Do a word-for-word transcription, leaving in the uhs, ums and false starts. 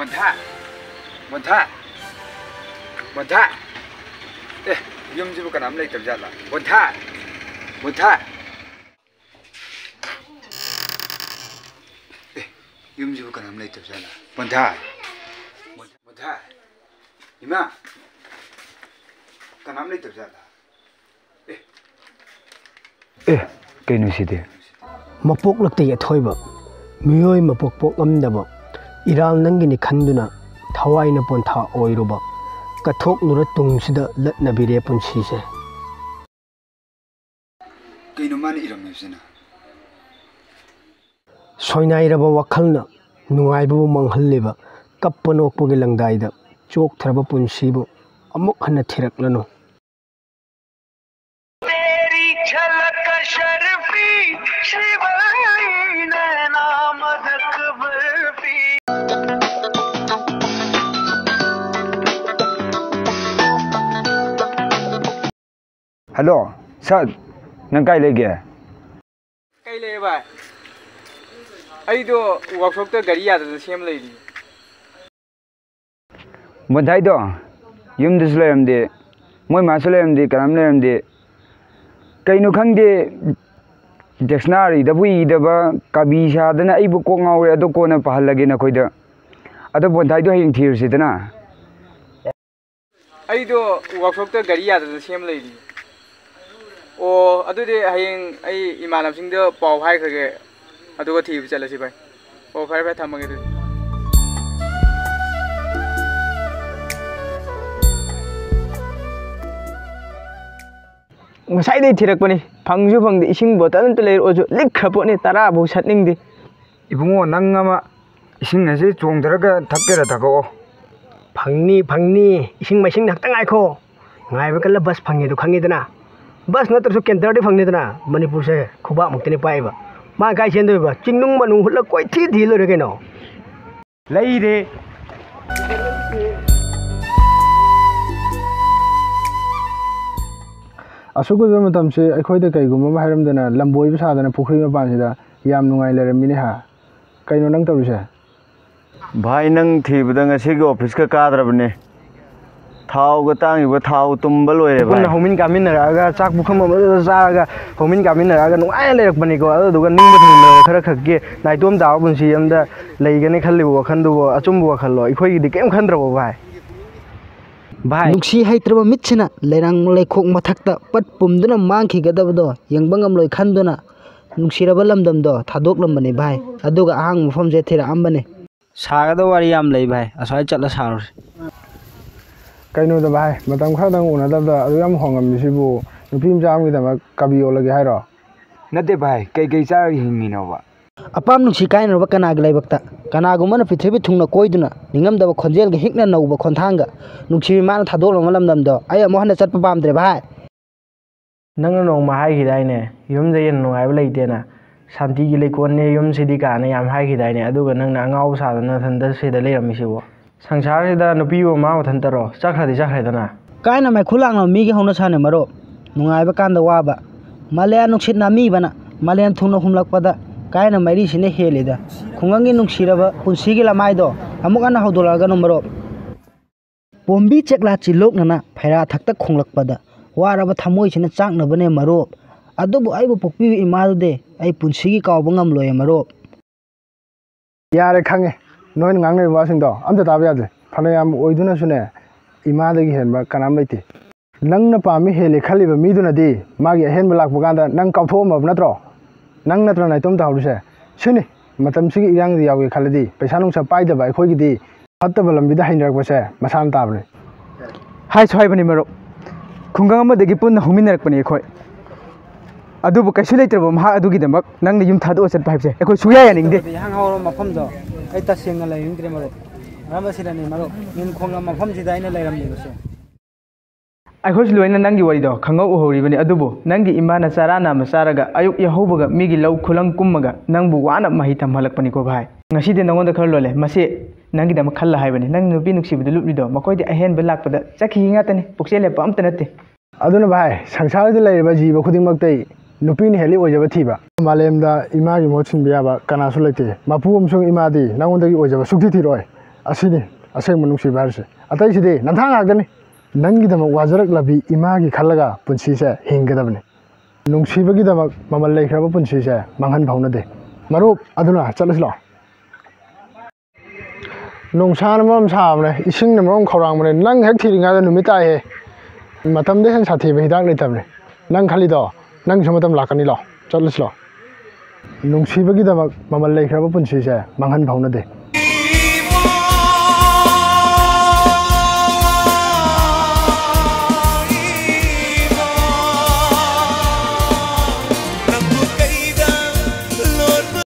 ꯕꯣꯟꯊꯥ! ꯕꯣꯟꯊꯥ! ꯕꯣꯟꯊꯥ! ꯑꯦ, ꯌꯨꯝꯁꯤꯕꯨ ꯀꯅꯥꯝ ꯂꯩꯇꯕ ꯖꯥꯠꯂꯥ? ꯕꯣꯟꯊꯥ! ꯕꯣꯟꯊꯥ! ꯑꯦ, ꯌꯨꯝꯁꯤꯕꯨ ꯀꯅꯥꯝ ꯂꯩꯇꯕ ꯖꯥꯠꯂꯥ? ꯕꯣꯟꯊꯥ! ꯕꯣꯟꯊꯥ! ꯏꯃꯥ! ꯀꯅꯥꯝ ꯂꯩꯇꯕ ꯖꯥꯠꯂꯥ? ꯑꯦ, ꯀꯩꯅꯣ ꯁꯤꯗꯤ? ꯃꯄꯣꯛꯂꯛꯇꯒꯤ ꯑꯊꯣꯏꯕ, ꯃꯤꯑꯣꯏ ꯃꯄꯣꯛ ꯄꯣꯛꯂꯝꯗꯕ, ꯏꯔꯥꯜ ꯅꯪꯒꯤꯅꯤ ꯈꯟꯗꯨꯅ ꯊꯋꯥꯏꯅ ꯄꯣꯟꯊꯥ ꯑꯣꯏꯔꯨꯕ, ꯀꯠꯊꯣꯛꯂꯨꯔ ꯇꯨꯡꯁꯤꯗ ꯂꯠꯅꯕꯤꯔꯦ ꯄꯨꯟꯁꯤꯁꯦ꯫ ꯀꯩꯅꯣ ꯃꯥꯅ ꯏꯔꯝꯃꯤꯕꯁꯤꯅ? ꯁꯣꯏꯅꯥꯏꯔꯕ ꯋꯥꯈꯜꯅ ꯅꯨꯡꯉꯥꯏꯕꯕꯨ ꯃꯥꯡꯍꯜꯂꯤꯕ, ꯀꯞꯄ ꯅꯣꯛꯄꯒꯤ ꯂꯪꯗꯥꯏꯗ ꯆꯣꯛꯊꯔꯕ ꯄꯨꯟꯁꯤꯕꯨ ꯑꯃꯨꯛ ꯍꯟꯅ ꯊꯤꯔꯛꯂꯅꯨ꯫ तेरी झलक अशरफी, शिवली नैना मदक बर्फी। ꯍꯜꯂꯣ, ꯁꯥꯔ, ꯅꯪ ꯀꯥꯏ ꯂꯩꯒꯦ? ꯀꯩ ꯂꯩꯌꯦ ꯚꯥꯏ? ꯑꯩꯗꯣ ꯋꯥꯛꯁꯣꯞꯇ ꯒꯥꯔꯤ ꯌꯥꯗꯗꯅ ꯁꯦꯝ ꯂꯩꯔꯤ꯫ ꯕꯣꯟꯊꯥꯏꯗꯣ ꯌꯨꯝꯗꯁꯨ ꯂꯩꯔꯝꯗꯦ, ꯃꯣꯏ ꯃꯥꯁꯨ ꯂꯩꯔꯝꯗꯦ, ꯀꯅꯥꯝ ꯂꯩꯔꯝꯗꯦ꯫ ꯀꯩꯅꯣ ꯈꯪꯗꯦ, ꯗꯤꯛꯁꯅꯥꯔꯤꯗꯕꯨ ꯏꯗꯕ, ꯀꯕꯤ ꯁꯥꯗꯅ ꯑꯩꯕꯨ ꯀꯣꯛ ꯉꯥꯎꯔꯦ꯫ ꯑꯗꯣ ꯀꯣꯟꯅ ꯄꯥꯍꯜꯂꯒꯦ ꯅꯈꯣꯏꯗ꯫ ꯑꯗꯣ ꯕꯣꯟꯊꯥꯏꯗꯣ ꯍꯌꯦꯡ ꯊꯤꯔꯨꯁꯤꯗꯅ꯫ ꯑꯩꯗꯣ ꯋꯥꯛꯁꯣꯞꯇ ꯒꯥꯔꯤ ꯌꯥꯗꯗꯅ ꯁꯦꯝ ꯂꯩꯔꯤ꯫ ꯑꯣ, ꯑꯗꯨꯗꯤ ꯍꯌꯦꯡ ꯑꯩ ꯏꯃꯥꯟꯅꯕꯁꯤꯡꯗ ꯄꯥꯎ ꯍꯥꯏꯈ꯭ꯔꯒꯦ, ꯑꯗꯨꯒ ꯊꯤꯕ ꯆꯠꯂꯁꯤ ꯚꯥꯏ꯫ ꯑꯣ, ꯐꯔꯦ ꯐꯔꯦ, ꯊꯝꯃꯒꯦ ꯑꯗꯨꯗꯤ꯫ ꯉꯁꯥꯏꯗꯩ ꯊꯤꯔꯛꯄꯅꯤ, ꯐꯪꯁꯨ ꯐꯪꯗꯦ꯫ ꯏꯁꯤꯡ ꯕꯣꯇꯜ ꯑꯝꯇ ꯂꯩꯔꯛꯑꯣꯁꯨ ꯂꯤꯛꯈ꯭ꯔ ꯄꯣꯠꯅꯤ, ꯇꯔꯥꯐꯧ ꯁꯠꯅꯤꯡꯗꯦ꯫ ꯏꯕꯨꯡꯉꯣ, ꯅꯪ ꯑꯃ ꯏꯁꯤꯡ ꯑꯁꯤ ꯆꯣꯡꯊꯔꯒ ꯊꯛꯀꯦꯔꯥ ꯊꯛꯀꯛꯑꯣ꯫ ꯐꯪꯅꯤ, ꯐꯪꯅꯤ꯫ ꯏꯁꯤꯡ ꯃꯥꯏꯁꯤꯡ ꯉꯥꯛꯇ ꯉꯥꯏꯈꯣ꯫ ꯉꯥꯏꯕ ꯀꯜꯂ ꯕꯁ ꯐꯪꯉꯦꯗꯣ ꯈꯪꯉꯤꯗꯅ꯫ ꯕꯁ ꯅꯠꯇ꯭ꯔꯁꯨ ꯀꯦꯟꯇꯔꯗꯤ ꯐꯪꯅꯤꯗꯅ꯫ ꯃꯅꯤꯄꯨꯔꯁꯦ ꯈꯨꯕꯥꯛꯃꯨꯛꯇꯅꯤ ꯄꯥꯛꯏꯕ꯫ ꯃꯥ ꯀꯥꯏ ꯆꯦꯟꯗꯣꯏꯕ? ꯆꯤꯡꯅꯨꯡ ꯃꯥꯅꯨꯡ ꯍꯨꯠꯂ ꯀꯣꯏꯊꯤ ꯊꯤ ꯂꯣꯏꯔꯦ ꯀꯩꯅꯣ꯫ ꯂꯩꯔꯦ꯫ ꯑꯁꯨꯛ ꯀꯨꯏꯕ ꯃꯇꯝꯁꯤ ꯑꯩꯈꯣꯏꯗ ꯀꯩꯒꯨꯝꯕ ꯑꯃ ꯍꯥꯏꯔꯝꯗꯅ, ꯂꯝꯕꯣꯏꯕ ꯁꯥꯗꯅ ꯄꯨꯈ꯭ꯔꯤ ꯃꯄꯥꯟꯁꯤꯗ ꯌꯥꯝ ꯅꯨꯡꯉꯥꯏ ꯂꯩꯔꯝꯃꯤꯅꯦ ꯍꯥ? ꯀꯩꯅꯣ ꯅꯪ ꯇꯧꯔꯤꯁꯦ? ꯚꯥꯏ, ꯅꯪ ꯊꯤꯕꯗ ꯉꯁꯤꯒꯤ ꯑꯣꯐꯤꯁꯀ ꯀꯥꯗ꯭ꯔꯕꯅꯦ꯫ ꯊꯥꯎꯒ ꯇꯥꯡꯉꯤꯕ, ꯊꯥꯎ ꯇꯨꯝꯕ ꯂꯣꯏꯔꯦ ꯚꯥꯏ꯫ ꯄꯨꯟꯅ ꯍꯧꯃꯤꯟ ꯀꯥꯃꯤꯟꯅꯔꯛꯑꯒ, ꯆꯥꯛ ꯄꯨꯈꯝ ꯑꯃꯗ ꯆꯥꯔꯒ ꯍꯧꯃꯤꯟ ꯀꯥꯃꯤꯟꯅꯔꯛꯑꯒ ꯅꯨꯡꯉꯥꯏꯅ ꯂꯩꯔꯛꯄꯅꯤꯀꯣ꯫ ꯑꯗꯨꯗꯨꯒ ꯅꯤꯡꯕ ꯊꯨꯡꯅ ꯈꯔ ꯈꯛꯀꯤ ꯅꯥꯏꯇꯣꯝ ꯇꯥꯕ ꯄꯨꯟꯁꯤ ꯑꯝꯗ ꯂꯩꯒꯅꯤ ꯈꯜꯂꯤꯕ ꯋꯥꯈꯜꯗꯨꯕꯨ ꯑꯆꯨꯝꯕ ꯋꯥꯈꯜꯂꯣ? ꯑꯩꯈꯣꯏꯒꯤꯗꯤ ꯀꯔꯤꯝ ꯈꯟꯗ꯭ꯔꯕꯣ ꯚꯥꯏ? ꯚꯥꯏ, ꯅꯨꯡꯁꯤ ꯍꯩꯇ꯭ꯔꯕ ꯃꯤꯠꯁꯤꯅ ꯂꯩꯔꯥꯡ ꯂꯩꯈꯣꯛ ꯃꯊꯛꯇ ꯄꯠ ꯄꯨꯝꯗꯨꯅ ꯃꯥꯡꯈꯤꯒꯗꯕꯗꯣ ꯌꯦꯡꯕ ꯉꯝꯂꯣꯏ ꯈꯟꯗꯨꯅ ꯅꯨꯡꯁꯤꯔꯕ ꯂꯝꯗꯝꯗꯣ ꯊꯥꯗꯣꯛꯂꯝꯕꯅꯤ ꯚꯥꯏ꯫ ꯑꯗꯨꯒ ꯑꯍꯥꯡꯕ ꯃꯐꯝꯁꯦ ꯊꯤꯔꯛꯑꯝꯕꯅꯤ꯫ ꯁꯥꯒꯗꯕ ꯋꯥꯔꯤ ꯌꯥꯝ ꯂꯩ ꯚꯥꯏ, ꯑꯁ꯭ꯋꯥꯏ ꯆꯠꯂ ꯁꯥꯔꯨꯁꯤ꯫ ꯀꯩꯅꯣꯗ ꯚꯥꯏ, ꯃꯇꯝ ꯈꯔꯗꯪ ꯎꯅꯗꯕꯗ ꯑꯗꯨ ꯌꯥꯝ ꯍꯣꯡꯉꯝꯃꯤꯁꯤꯕꯨ? ꯅꯨꯄꯤ ꯃꯆꯥ ꯑꯃꯒꯤꯗꯃꯛ ꯀꯕꯤ ꯑꯣꯜꯂꯒꯦ ꯍꯥꯏꯔꯣ? ꯅꯠꯇꯦ ꯚꯥꯏ, ꯀꯩꯀꯩ ꯆꯥꯔꯒ ꯍꯤꯡꯉꯤꯅꯣꯕ? ꯑꯄꯥꯝ ꯅꯨꯡꯁꯤ ꯀꯥꯏꯅꯔꯨꯕ ꯀꯅꯥꯒꯤ ꯂꯥꯏꯕꯛꯇ? ꯀꯅꯥꯒꯨꯝꯕꯅ ꯄ꯭ꯔꯤꯊꯤꯕꯤ ꯊꯨꯡꯅ ꯀꯣꯏꯗꯨꯅ ꯅꯤꯡꯉꯝꯗꯕ ꯈꯣꯟꯖꯦꯜꯒ ꯍꯤꯛꯅ ꯅꯧꯕ ꯈꯣꯟꯊꯥꯡꯒ ꯅꯨꯡꯁꯤꯕꯤ ꯃꯥꯅ ꯊꯥꯗꯣꯛꯂꯝꯕ ꯂꯝꯗꯝꯗꯣ ꯑꯩ ꯑꯃꯨꯛ ꯍꯟꯅ ꯆꯠꯄ ꯄꯥꯝꯗ꯭ꯔꯦ ꯚꯥꯏ꯫ ꯅꯪꯅ ꯅꯣꯡꯃ ꯍꯥꯏꯈꯤꯗꯥꯏꯅꯦ, "ꯌꯨꯝꯗ ꯍꯦꯟꯅ ꯅꯨꯡꯉꯥꯏꯕ ꯂꯩꯇꯦꯅ, ꯁꯥꯟꯇꯤꯒꯤ ꯂꯩꯀꯣꯜꯅꯦ ꯌꯨꯝꯁꯤꯗꯤ" ꯀꯥꯏꯅ ꯌꯥꯝ ꯍꯥꯏꯈꯤꯗꯥꯏꯅꯦ? ꯑꯗꯨꯒ ꯅꯪꯅ ꯑꯉꯥꯎꯕ ꯁꯥꯗꯅ ꯅꯊꯟꯇ ꯁꯤꯗ ꯂꯩꯔꯝꯃꯤꯁꯤꯕꯣ? ꯁꯪꯁꯥꯔꯁꯤꯗ ꯅꯨꯄꯤꯕꯨ ꯃꯥ ꯃꯊꯟꯇꯔꯣ? ꯆꯠꯈ꯭ꯔꯗꯤ ꯆꯠꯈ꯭ꯔꯦꯗꯅ꯫ ꯀꯥꯏꯅ ꯃꯩꯈꯨ ꯂꯥꯡꯂꯕ ꯃꯤꯒꯤ ꯍꯧꯅꯁꯥꯅꯦ ꯃꯔꯨꯞ꯫ ꯅꯨꯡꯉꯥꯏꯕ ꯀꯥꯟꯗ ꯋꯥꯕ꯫ ꯃꯥꯂꯦꯝ ꯅꯨꯡꯁꯤꯠ ꯅꯥꯝꯃꯤꯕꯅ ꯃꯥꯂꯦꯝ ꯊꯨꯡꯅ ꯍꯨꯝꯂꯛꯄꯗ ꯀꯥꯏꯅ ꯃꯩꯔꯤꯁꯤꯅ ꯍꯦꯜꯂꯤꯗ꯫ ꯈꯨꯡꯒꯪꯒꯤ ꯅꯨꯡꯁꯤꯔꯕ ꯄꯨꯟꯁꯤꯒꯤ ꯂꯃꯥꯏꯗꯣ ꯑꯃꯨꯛ ꯍꯟꯅ ꯍꯧꯗꯣꯔꯛꯑꯒꯅꯨ ꯃꯔꯨꯞ꯫ ꯄꯣꯝꯕꯤ ꯆꯦꯛꯂꯥ ꯆꯤꯜꯂꯣꯛꯅꯅ ꯐꯩꯔꯥ ꯊꯛꯇ ꯈꯣꯡꯂꯛꯄꯗ ꯋꯥꯔꯕ ꯊꯃꯣꯏꯁꯤꯅ ꯆꯥꯛꯅꯕꯅꯦ ꯃꯔꯨꯞ꯫ ꯑꯗꯨꯕꯨ ꯑꯩꯕꯨ ꯄꯣꯛꯄꯤꯕ ꯏꯃꯥꯗꯨꯗꯤ ꯑꯩ ꯄꯨꯟꯁꯤꯒꯤ ꯀꯥꯎꯕ ꯉꯝꯂꯣꯏꯌꯦ ꯃꯔꯨꯞ꯫ ꯌꯥꯔꯦ, ꯈꯪꯉꯦ, ꯅꯣꯏꯅ ꯉꯥꯡꯅꯔꯤꯕ ꯋꯥꯁꯤꯡꯗꯣ ꯑꯝꯇ ꯇꯥꯕ ꯌꯥꯗ꯭ꯔꯦ꯫ ꯐꯅꯌꯥꯝ ꯑꯣꯏꯗꯨꯅꯁꯨꯅꯦ, ꯏꯃꯥꯗꯒꯤ ꯍꯦꯟꯕ ꯀꯅꯥꯝ ꯂꯩꯇꯦ꯫ ꯅꯪꯅ ꯄꯥꯝꯃꯤ ꯍꯦꯜꯂꯤ ꯈꯜꯂꯤꯕ ꯃꯤꯗꯨꯅꯗꯤ ꯃꯥꯒꯤ ꯑꯍꯦꯟꯕ ꯂꯥꯛꯄ ꯀꯥꯟꯗ ꯅꯪ ꯀꯥꯎꯊꯣꯛꯑꯝꯃꯕ ꯅꯠꯇ꯭ꯔꯣ? ꯅꯪ ꯅꯠꯇ꯭ꯔꯣ ꯅꯥꯏꯇꯣꯝ ꯇꯥꯍꯧꯔꯤꯁꯦ? ꯁꯤꯅꯤ, ꯃꯇꯝꯁꯤꯒꯤ ꯏꯔꯥꯡꯗ ꯌꯥꯎꯒꯦ ꯈꯜꯂꯗꯤ ꯄꯩꯁꯥ ꯅꯨꯡꯁꯥ ꯄꯥꯏꯗꯕ ꯑꯩꯈꯣꯏꯒꯤꯗꯤ ꯐꯠꯇꯕ ꯂꯝꯕꯤꯗ ꯍꯩꯅꯔꯛꯄꯁꯦ ꯃꯁꯥꯅ ꯇꯥꯕꯅꯤ꯫ ꯍꯥꯏꯁꯨ ꯍꯥꯏꯕꯅꯤ ꯃꯔꯨꯞ, ꯈꯨꯡꯒꯪ ꯑꯃꯗꯒꯤ ꯄꯨꯟꯅ ꯍꯧꯃꯤꯟꯅꯔꯛꯄꯅꯤ ꯑꯩꯈꯣꯏ꯫ ꯑꯗꯨꯕꯨ ꯀꯩꯁꯨ ꯂꯩꯇ꯭ꯔꯕ ꯃꯍꯥꯛ ꯑꯗꯨꯒꯤꯗꯃꯛ ꯅꯪꯅ ꯌꯨꯝ ꯊꯥꯗꯣꯛꯑ ꯆꯠꯄ ꯍꯥꯏꯕꯁꯦ ꯑꯩꯈꯣꯏ ꯁꯨꯡꯌꯥ ꯌꯥꯅꯤꯡꯗꯦ꯫ ꯏꯍꯥꯡ ꯍꯥꯡꯍꯧꯔꯕ ꯃꯐꯝꯗꯣ ꯑꯩ ꯇꯁꯦꯡꯅ ꯂꯩꯅꯤꯡꯗ꯭ꯔꯦ ꯃꯔꯨꯞ꯫ ꯃꯔꯝ ꯑꯁꯤꯅꯅꯤ ꯃꯔꯨꯞ, ꯅꯤꯜ ꯈꯣꯡꯂꯕ ꯃꯐꯝꯁꯤꯗ ꯑꯩꯅ ꯂꯩꯔꯝꯂꯤꯕꯁꯦ꯫ ꯑꯩꯈꯣꯏꯁꯨ ꯂꯣꯏꯅ ꯅꯪꯒꯤ ꯋꯥꯔꯤꯗꯣ ꯈꯪꯍꯧ ꯎꯍꯧꯔꯤꯕꯅꯤ, ꯑꯗꯨꯕꯨ ꯅꯪꯒꯤ ꯏꯃꯥꯅ ꯆꯔꯥ ꯅꯥꯝꯃ ꯆꯥꯔꯒ ꯑꯌꯨꯛ ꯌꯥꯍꯧꯕꯒ ꯃꯤꯒꯤ ꯂꯧ ꯈꯨꯂꯪ ꯀꯨꯝꯃꯒ ꯅꯪꯕꯨ ꯋꯥꯅ ꯃꯍꯩ ꯇꯝꯍꯜꯂꯛꯄꯅꯤꯀꯣ ꯚꯥꯏ꯫ ꯉꯁꯤꯗꯤ ꯅꯉꯣꯟꯗ ꯈꯔ ꯂꯣꯜꯂꯦ, ꯃꯁꯤ ꯅꯪꯒꯤꯗꯃꯛ ꯈꯜꯂ ꯍꯥꯏꯕꯅꯤ꯫ ꯅꯪ ꯅꯨꯄꯤ ꯅꯨꯡꯁꯤꯕꯗꯨ ꯂꯨꯞꯂꯤꯗꯣ ꯃꯈꯣꯏꯗꯤ ꯑꯍꯦꯟꯕ ꯂꯥꯛꯄꯗ ꯆꯠꯈꯤꯒꯤ ꯉꯥꯛꯇꯅꯤ, ꯄꯨꯛꯆꯦꯜ ꯂꯦꯞꯄ ꯑꯝꯇ ꯅꯠꯇꯦ꯫ ꯑꯗꯨꯅ ꯚꯥꯏ, ꯁꯪꯁꯥꯔꯗ ꯂꯩꯔꯤꯕ ꯖꯤꯕ ꯈꯨꯗꯤꯡꯃꯛꯇꯩ ꯅꯨꯄꯤꯅ ꯍꯦꯜꯂꯤ ꯑꯣꯏꯖꯕ ꯊꯤꯕ꯫ ꯃꯥꯂꯦꯝꯗ ꯏꯃꯥꯒꯤ ꯃꯍꯨꯠ ꯁꯤꯟꯕ ꯌꯥꯕ ꯀꯅꯥꯁꯨ ꯂꯩꯇꯦ꯫ ꯃꯄꯨ ꯑꯃꯁꯨꯡ ꯏꯃꯥꯗꯤ ꯅꯪꯉꯣꯟꯗꯒꯤ ꯑꯣꯏꯖꯕ ꯁꯨꯛꯊꯤ ꯊꯤꯔꯣꯏ꯫ ꯑꯁꯤꯅꯤ ꯑꯁꯦꯡꯕ ꯅꯨꯡꯁꯤꯕ ꯍꯥꯏꯔꯤꯁꯦ꯫ ꯑꯇꯩꯁꯤꯗꯤ ꯅꯝꯊꯥꯛ ꯉꯥꯛꯇꯅꯤ꯫ ꯅꯪꯒꯤꯗꯃꯛ ꯋꯥꯖꯔꯛꯂꯕꯤ ꯏꯃꯥꯒꯤ ꯈꯜꯂꯒ ꯄꯨꯟꯁꯤꯁꯦ ꯍꯤꯡꯒꯗꯕꯅꯤ꯫ ꯅꯨꯡꯁꯤꯕꯒꯤꯗꯃꯛ ꯃꯃꯜ ꯂꯩꯈ꯭ꯔꯕ ꯄꯨꯟꯁꯤꯁꯦ ꯃꯥꯡꯍꯟ ꯐꯥꯎꯅꯗꯦ꯫ ꯃꯔꯨꯞ, ꯑꯗꯨꯅ ꯆꯠꯂꯁꯤ ꯂꯥꯛꯑꯣ꯫ ꯅꯨꯡꯁꯥꯅ ꯃꯔꯣꯝ ꯁꯥꯕꯅꯦ, ꯏꯁꯤꯡꯅ ꯃꯔꯣꯝ ꯈꯧꯔꯥꯡꯕꯅꯦ꯫ ꯅꯪ ꯍꯦꯛ ꯊꯤꯔꯤꯉꯩꯗ ꯅꯨꯃꯤꯠ ꯇꯥꯏꯍꯦ꯫ ꯃꯇꯝꯗ ꯍꯦꯟ ꯁꯥꯊꯤꯕ ꯍꯤꯗꯥꯛ ꯂꯩꯇꯕꯅꯦ꯫ ꯅꯪ ꯈꯜꯂꯤꯗꯣ, ꯅꯪꯁꯨ ꯃꯇꯝ ꯂꯥꯛꯀꯅꯤ꯫ ꯂꯥꯛꯑꯣ, ꯆꯠꯂꯁꯤ ꯂꯥꯛꯑꯣ꯫ ꯅꯨꯡꯁꯤꯕꯒꯤꯗꯃꯛ ꯃꯃꯜ ꯂꯩꯈ꯭ꯔꯕ ꯄꯨꯟꯁꯤꯁꯦ ꯃꯥꯡꯍꯟ ꯐꯥꯎꯅꯗꯦ꯫